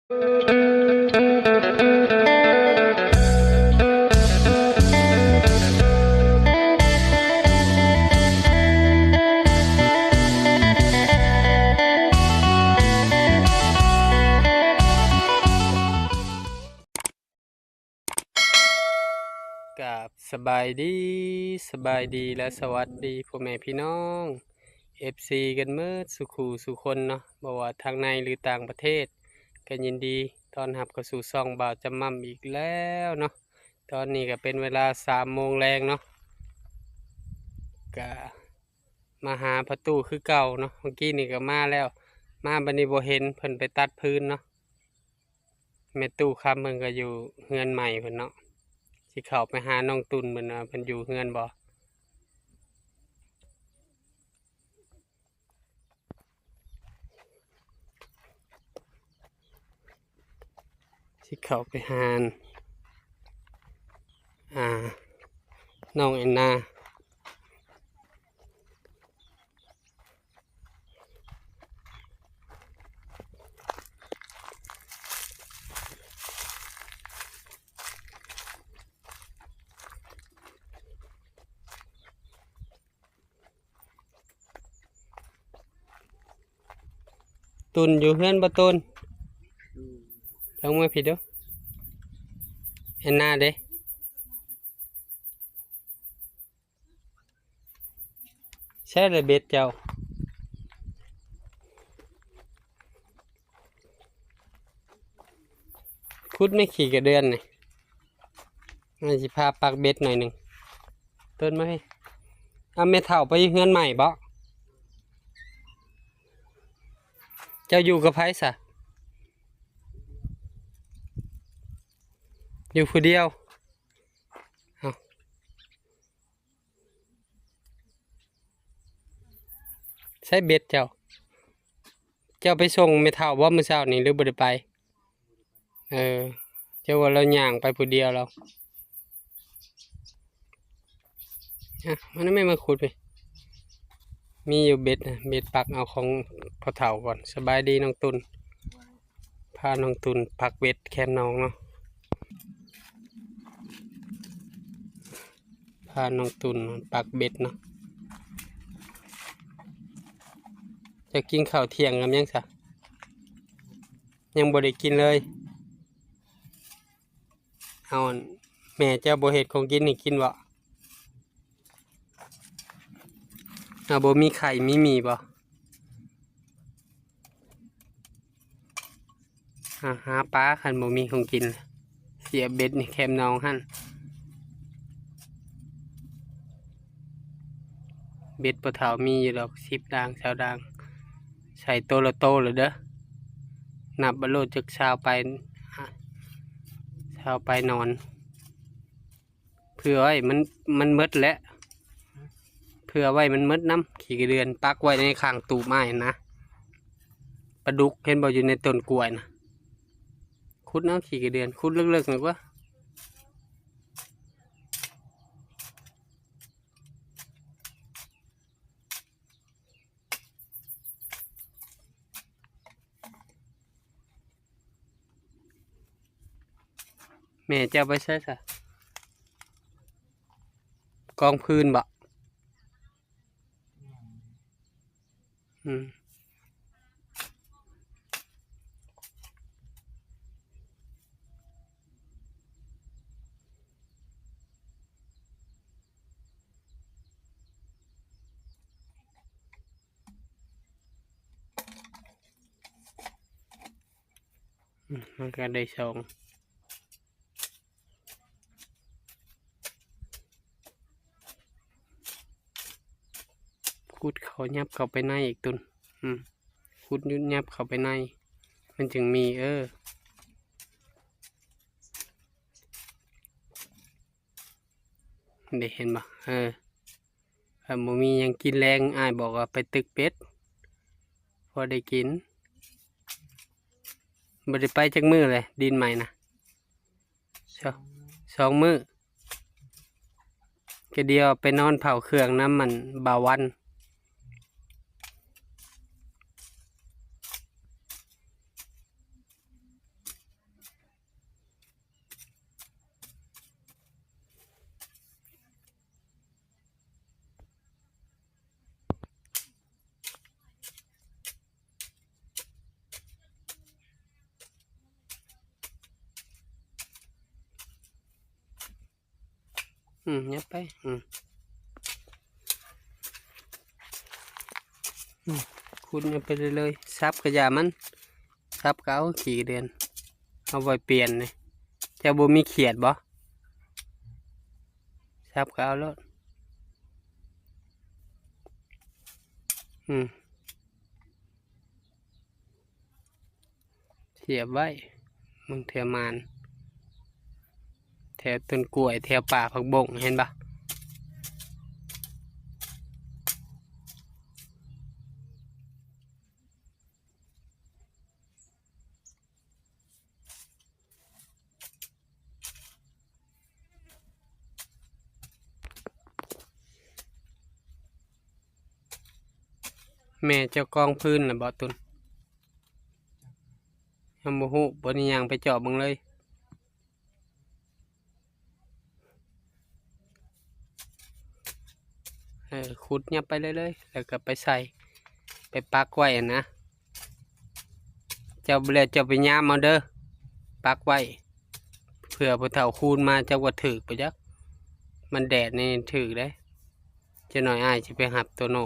ກາບສະບາຍດີ, ສະບາຍດີ ແລະ ສະຫວັດດີພໍ່ແມ່ພີ່ນ້ອງ ເອັຟຊີ ກັນເໝິດສູ່ຄູ່ສູ່ຄົນເນາະ, ບໍ່ວ່າທາງໃນ ຫຼື ຕ່າງປະເທດ ກໍຍິນດີຕ້ອນຮັບເຂົ້າສູ່ຊ່ອງບ່າວຈຳໝ່ຳອີກແລ້ວເນາະ. ຕອນນີ້ກໍເປັນເວລາສາມໂມງແລງເນາະ, ກະມາຫາພໍ່ຕູ້ຄືເກົ່າເນາະ. ເມື່ອກີ້ນີ້ກໍມາແລ້ວ, ມາບັດນີ້ບໍ່ເຫັນ, ເພິ່ນໄປຕັດຟືນເນາະ. ແມ່ຕູ້ຄຳເພິ່ນກໍຢູ່ເຮືອນໃໝ່ເພິ່ນເນາະ, ຊິເຂົ້າໄປຫານ້ອງຕຸ່ນເພິ່ນວ່າເພິ່ນຢູ່ເຮືອນບໍ່. ຊິເຂົ້າໄປຫາ ອ່າ ນ້ອງແອນນາ. ຕຸ່ນຢູ່ເຮືອນບໍ່ຕຸ່ນ? ອືມ ລົງມາພີ້ດູ. ແອນນາເດ້? ໃຊ້ລະເບັດເຈົ້າ. ຂຸດແມ່ຂີ້ກະເດືອນນີ້, ມັນຊິພາປັກເບັດໜ້ອຍໜຶ່ງ. ຕົ້ນມາພີ້. ເອົາແມ່ເຖົ້າໄປຢູ່ເຮືອນໃໝ່ບໍ? ເຈົ້າຢູ່ກັບໃຜຊະ? ຢູ່ຜູ້ດຽວ. ເອົາ ໃຊ້ເບັດເຈົ້າ. ເຈົ້າໄປສົ່ງແມ່ເຖົ້າບໍ່ມື້ເຊົ້ານີ້ ຫຼືບໍ່ໄດ້ໄປ? ເອີ ເຈົ້າວ່າລາວຍ່າງໄປຜູ້ດຽວລາວ. ອ່ະ ມານຳແມ່ ມາຂຸດພີ້. ມີຢູ່ເບັດນະ, ເບັດປັກເອົາຂອງພໍ່ເຖົ້າກ່ອນ. ສະບາຍດີນ້ອງຕຸ່ນ. ພານ້ອງຕຸ່ນປັກເບັດແຄມໜອງເນາະ, ພານ້ອງຕຸ່ນປັກເບັດເນາະ. ຈະກິນເຂົ້າທ່ຽງກັບຫຍັງຊະ? ຍັງບໍ່ໄດ້ກິນເລີຍ. ເອົາ ແມ່ເຈົ້າບໍ່ເຮັດຂອງກິນໃຫ້ກິນບໍ? ເອົາ ບໍ່ມີໄຂ່ມີໝີ່ບໍ? ຫາ ຫາປາ ຄັນບໍ່ມີຂອງກິນ. ສຽບເບັດໃນແຄມໜອງຫັ້ນ. ເບັດພໍ່ເຖົ້າມີຢູ່ດອກ ສິບດາງ ຊາວດາງ. ໃສ່ໂຕລະໂຕລະເດີ້. ນັບເອົາໂລດ ຈັກຊາວປາຍ ຊາວປາຍໜອນ. ເຜື່ອໄວ້ມັນ ມັນໝົດແຫຼະ, ເຜື່ອໄວ້ມັນໝົດນຳ. ຂີ້ກະເດືອນປັກໄວ້ໃນຂ້າງຕູບໄມ້ຫັ້ນນະ. ປາດຸກເຫັນບໍ່ ຢູ່ໃນຕົ້ນກ້ວຍນະ. ຂຸດເອົາຂີ້ກະເດືອນ, ຂຸດເລິກໆ ນີ້ກວ່າ. ແມ່ເຈົ້າໄປໃສຊະ? ກອງຟືນບໍ? ອືມ. ອືມ ມັນກໍໄດ້ສອງ ຂຸດເຂົ້າ ຫຍັບເຂົ້າໄປໃນອີກຕຸ່ນ. ອືມ ຂຸດຍຸດຫຍັບເຂົ້າໄປໃນ ມັນຈຶ່ງມີ. ເອີ ເດ້ ເຫັນບໍ່? ເອີ ຄັນບໍ່ມີຫຍັງກິນແລງ ອ້າຍບອກວ່າໄປຕຶກເປັດ ພໍໄດ້ກິນ. ບໍ່ໄດ້ໄປຈັກມື້ແຫຼະ ດິນໃໝ່ນະ? ສອງ ສອງມື້. ກະດຽວໄປນອນເຝົ້າເຄື່ອງນຳ ອັນ ບ່າວວັນ. ອືມ ຫຍັບໄປ ອືມ ອືມ ຂຸດຫຍັບໄປເລື້ອຍໆ ສັບກະຢ່າມັນ ສັບກະເອົາຂີ້ກະເດືອນ ເອົາໄວ້ປ່ຽນນີ້ ເຈົ້າບໍ່ມີຂຽດບໍ່? ສັບກະເອົາໂລດ ອືມ. ສຽບໄວ້ ເບິ່ງເທື່ອໝານ ແຖວຕົ້ນກ້ວຍ ແຖວປ່າຜັກບົ້ງ ເຫັນບໍ່? ແມ່ເຈົ້າກອງພື້ນລະບໍ່ຕຸນ? ຍັງບໍ່ຮູ້ ບໍ່ໄດ້ຍ່າງໄປເຈາະເບິ່ງເລີຍ. ເອີ ຂຸດຫຍັບໄປເລື້ອຍໆ ແລ້ວກໍໄປໃສ່ ໄປປັກໄວ້ຫັ້ນນະ. ເຈົ້າ ແລ້ວເຈົ້າໄປຍາມເອົາເດີ ປັກໄວ້ ເພື່ອຜູ້ເຖົ້າຄູນມາ ຈັກວ່າຖືກບໍ່ຈັກ ມັນແດດນີ້ຖືກເດ້. ຈັກໜ້ອຍອ້າຍຊິໄປຮັບໂຕໂນ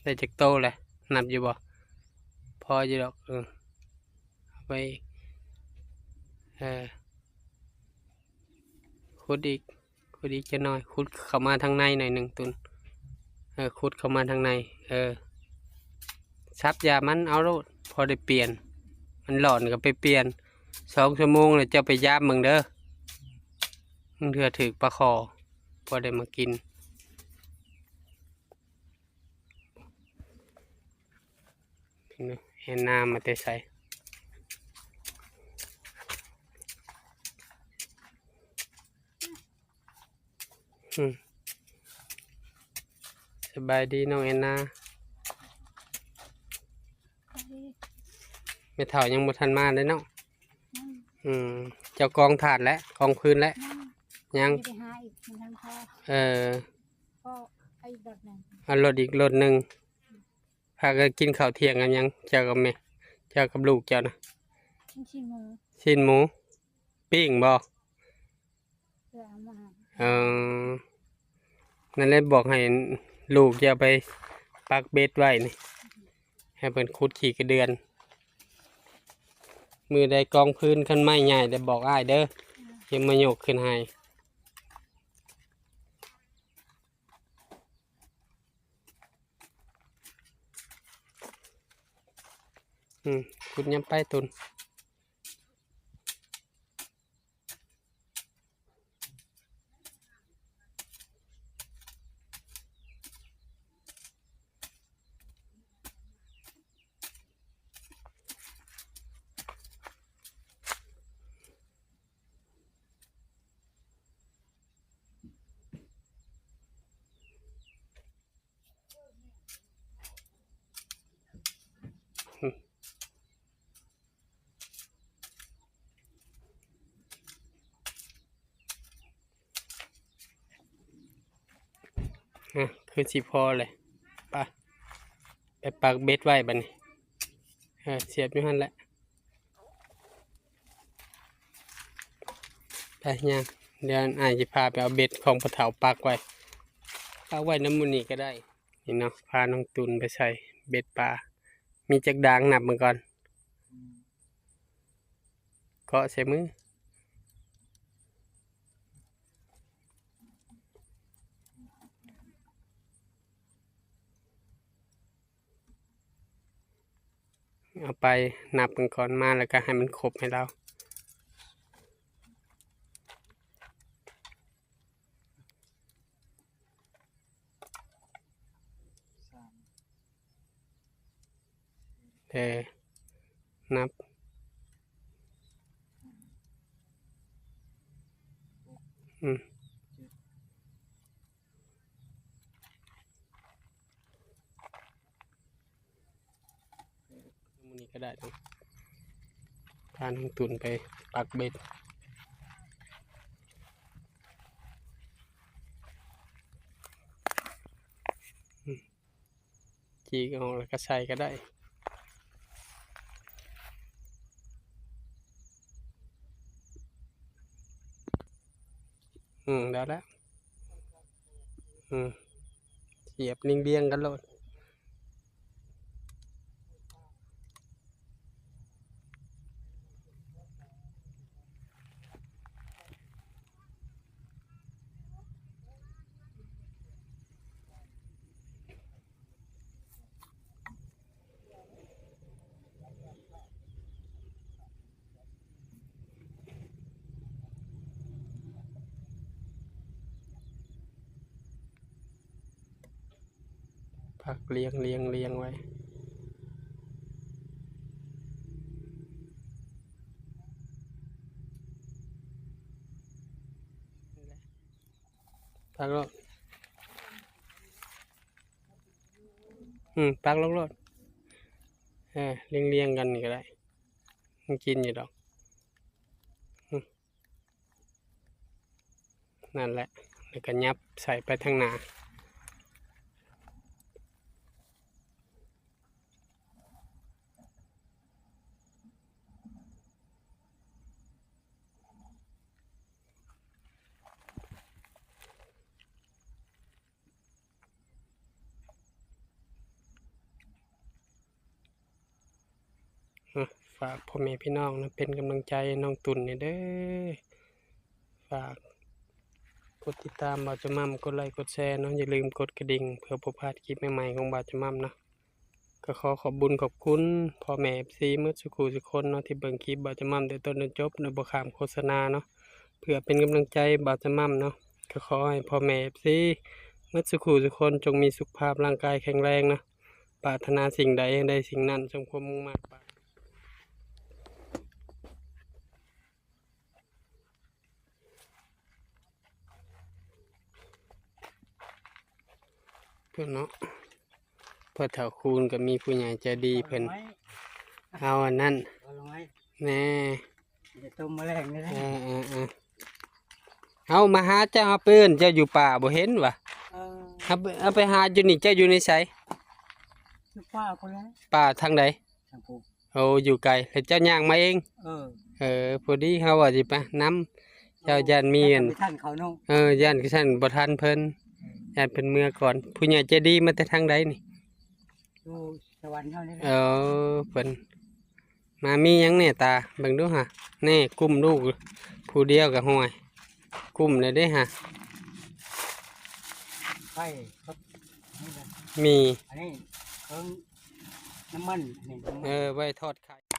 ໄດ້ຈັກໂຕແຫຼະ ນັບຢູ່ບໍ່? ພໍຢູ່ດອກ ເອີ ເອົາໄປ ເອີ ຂຸດອີກ ຂຸດອີກຈັກໜ້ອຍ ຂຸດເຂົ້າມາທາງໃນໜ້ອຍໜຶ່ງຕຸນ ເອີ ຂຸດເຂົ້າມາທາງໃນ ເອີ ສັບຢາມັນເອົາໂລດ ພໍໄດ້ປ່ຽນ ມັນຫຼອນກໍໄປປ່ຽນ ສອງຊົ່ວໂມງແລ້ວເຈົ້າໄປຢາມເບິ່ງເດີ ບາງເທື່ອຖືກປາຄໍ່ ພໍໄດ້ມາກິນ. ແອນນາມາແຕ່ໃສ? ອືມ ສະບາຍດີນ້ອງແອນນາ. ແມ່ເຖົ້າຍັງບໍ່ທັນມາເດ້ເນາະ. ອືມ ເຈົ້າກອງຖ່ານແລ້ວ ກອງຟືນແລ້ວ? ຍັງ ຍັງ ໄປຫາອີກ ຍັງບໍ່ທັນພໍ. ເອີ ກໍເອົາອີກລົດໜຶ່ງ ເອົາລົດອີກລົດໜຶ່ງ. ພາກັນກິນເຂົ້າທ່ຽງກັບຫຍັງ ເຈົ້າກັບແມ່ ເຈົ້າກັບລູກເຈົ້ານະ? ກິນຊີ້ນໝູ ຊີ້ນໝູ ປີ້ງບໍ່? ເອີ ນັ້ນແຫຼະ ບອກໃຫ້ລູກເຈົ້າໄປປັກເບັດໄວ້ນີ້ ໃຫ້ເພິ່ນຂຸດຂີ້ກະເດືອນ. ມື້ໃດກອງຟືນຄັນໄມ້ໃຫຍ່ແລ້ວບອກອ້າຍເດີ ຈະມາຍົກຂຶ້ນໃຫ້. ອືມ ຂຸດຫຍັບໄປຕຸນ. ອະ ຄືຊິພໍແຫຼະ ໄປ ໄປປັກເບັດໄວ້ບາດນີ້ ເອີ ສຽບຢູ່ຫັ້ນແຫຼະ. ໄປຍ່າງ ດຽວອ້າຍຊິພາໄປເອົາເບັດຂອງພໍ່ເຖົ້າປັກໄວ້ ປັກໄວ້ນຳໝູ່ນີ້ກໍໄດ້. ນີ້ເນາະ ພານ້ອງຕຸນໄປໃສ່ເບັດປາ ມີຈັກດາງນັບເບິ່ງກ່ອນ ເກາະໃສ່ມື. ເອົາໄປນັບເບິ່ງກ່ອນ ມາແລ້ວກໍໃຫ້ມັນຄົບໃຫ້ລາວ. ແຕ່ນັບ ອືມ. ມື້ນີ້ກໍໄດ້ ພານ້ອງຕຸນໄປປັກເບັດ ອືມ ຈີກອອກແລ້ວກໍໃສ່ກໍໄດ້. ອືມ ໄດ້ແລ້ວ ອືມ ສຽບລຽງໆກັນໂລດ. ຜັກລຽງ ລຽງ ລຽງໄວ້ ຕັກໂລດ ອືມ ຕັກລົງໂລດ ເອີ ລຽງໆກັນນີ້ກໍໄດ້ ມັນກິນຢູ່ດອກ ອືມ ນັ້ນແຫຼະ ແລ້ວກໍຫຍັບໃສ່ໄປທາງໜ້າ. ອ່ະ ຝາກພໍ່ແມ່ພີ່ນ້ອງນະ ເປັນກຳລັງໃຈໃຫ້ນ້ອງຕຸ່ນແດ່ເດີ້. ຝາກກົດຕິດຕາມບ່າວຈະໝ່ຳ ກົດໄລ ກົດແຊເນາະ, ຢ່າລືມກົດກະດິ່ງ ເພື່ອບໍ່ພາດຄລິບໃໝ່ໆຂອງບ່າວຈະໝ່ຳເນາະ. ກໍຂໍຂອບບຸນຂອບຄຸນພໍ່ແມ່ເອັຟຊີໝົດສູ່ຄູ່ສູ່ຄົນເນາະ ທີ່ເບິ່ງຄລິບບ່າວຈະໝ່ຳແຕ່ຕົ້ນຈົນຈົບ ໂດຍບໍ່ຂ້າມໂຄສະນາເນາະ ເພື່ອເປັນກຳລັງໃຈບ່າວຈະໝ່ຳເນາະ. ກໍຂໍໃຫ້ພໍ່ແມ່ເອັຟຊີໝົດສູ່ຄູ່ສູ່ຄົນ ຈົ່ງມີສຸຂະພາບຮ່າງກາຍແຂງແຮງເນາະ, ປາດຖະໜາສິ່ງໃດໃຫ້ໄດ້ສິ່ງນັ້ນ ສົມຄວາມມຸ່ງມາດປານ ເພິ່ນເນາະ ພໍ່ເຖົ້າຄູນກໍມີຜູ້ໃຫຍ່ໃຈດີເພິ່ນ ເອົາອັນນັ້ນ ແນ່ ຈະຕົ້ມມື້ແລງນີ້ແຫຼະ ເອີໆໆ ເຮົາມາຫາເຈົ້າ ເຮົາໄປເອີ້ນເຈົ້າຢູ່ປ່າບໍ່ເຫັນຫວາ ເອີ ເຮົາໄປ ເຮົາໄປຫາຢູ່ນີ້ ເຈົ້າຢູ່ໃນໃສ? ຢູ່ປ່າພຸ້ນແຫຼະ ປ່າທາງໃດ? ທາງພຸ້ນ ໂອ້ ຢູ່ໄກ ແລ້ວເຈົ້າຍ່າງມາເອງ? ເອີ ເອີ ພໍດີເຮົາວ່າຊິໄປນຳ ເຈົ້າຢ້ານມີອັນ ເຮົາໄປທັນເຂົາເນາະ ເອີ ຢ້ານຄືຊັ້ນບໍ່ທັນເພິ່ນ ເອີ ຢ້ານເພິ່ນເມືອກ່ອນ. ຜູ້ໃຫຍ່ໃຈດີມາແຕ່ທາງໃດນີ້? ຢູ່ສະຫວັນເຮົານີ້ແຫຼະ ເອີ ເພິ່ນ ມາມີຫຍັງແດ່ຕາ ເບິ່ງດູຫາ ແນ່ ກຸ້ມລູກຜູ້ດຽວກໍ ຫ້ວຍ ກຸ້ມແລ້ວເດ້ຫາ ໄຟ ມີ ອັນນີ້ເຄື່ອງນ້ຳມັນ ອັນນີ້ນ້ຳມັນ ເອີ ໄວ້ທອດໄຂ່.